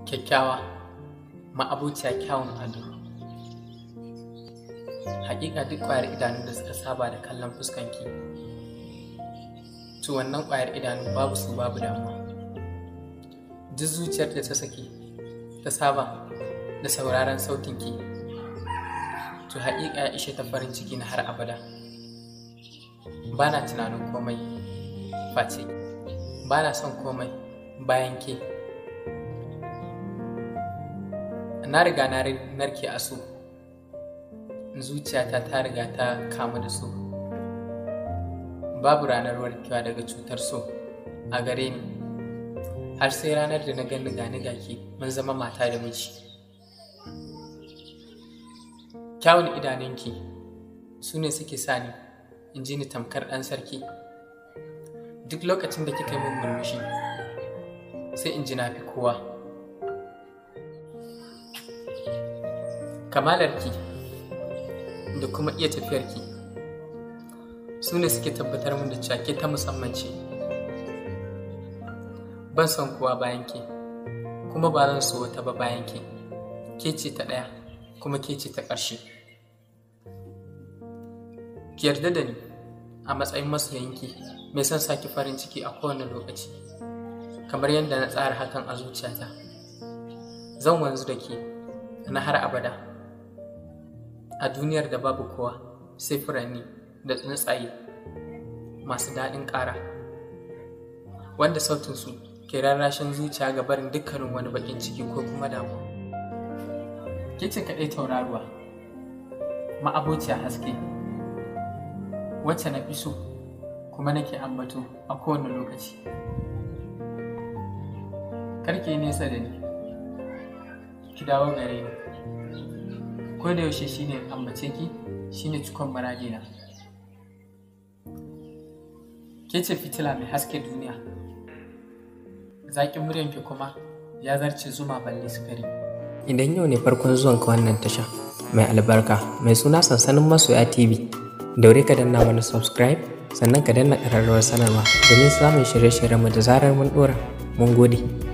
Kyakkyawa, ma'abociya kyawun ado. Haƙiƙa duk ƙwayar idanun da suka saba da kallon fuskanki, to wannan ƙwayar idanu babu su babu damuwa. Duk zuciyar da ta saki, ta saba da sauraron sautinki, to haƙiƙa ya ishe ta farin ciki na har abada. Ba na tunanin komai face, ba na son komai bayan ke. Na riga na narke a so, zuciyata ta riga ta kamu da so. Babu ranar warkewa daga cutar so a gare ni, har sai ranar da na gani gani gaki mun zama mata da miji. Kyawun idanunki su ne suke sa ni in ji ni tamkar ɗan sarki. Duk lokacin da kika yi min murmushi, sai in ji na fi kowa. Kamalarki da kuma iya tafiyarki su ne suke tabbatar min da cewa ke ta musamman ce. Ban son kowa bayan ke, kuma ba zan so wata ba bayan ke. Ke ce ta ɗaya, kuma ke ce ta ƙarshe. Ki yarda da ni a matsayin masoyinki mai son saki farin ciki a kowane lokaci, kamar yadda na tsara hakan a zuciyata. Zan wanzu da ke na har abada a duniyar da babu kowa sai furanni da tsuntsaye masu daɗin ƙara, wanda sautinsu ke rarrashin zuciya ga barin dukkanin wani baƙin ciki ko kuma damuwa. Ke ce kaɗai tauraruwa, ma'abociya haske, wacce na fi so kuma nake ambato a kowane lokaci. Kar ki yi nesa da ni, ki dawo gare ni. Ko da yaushe shine ambace ki, shine cikon muradina. Ke ce fitila mai haske duniya. Zaƙin muryanki kuma ya zarce zuma balle sukari. Idan yau ne farkon zuwanka wannan tasha mai albarka mai suna Sansanin Masoya TV, daure ka danna mana subscribe, sannan ka danna ƙararrawar sanarwa domin samun shirye-shiryenmu da zarar mun ɗora. Mun gode.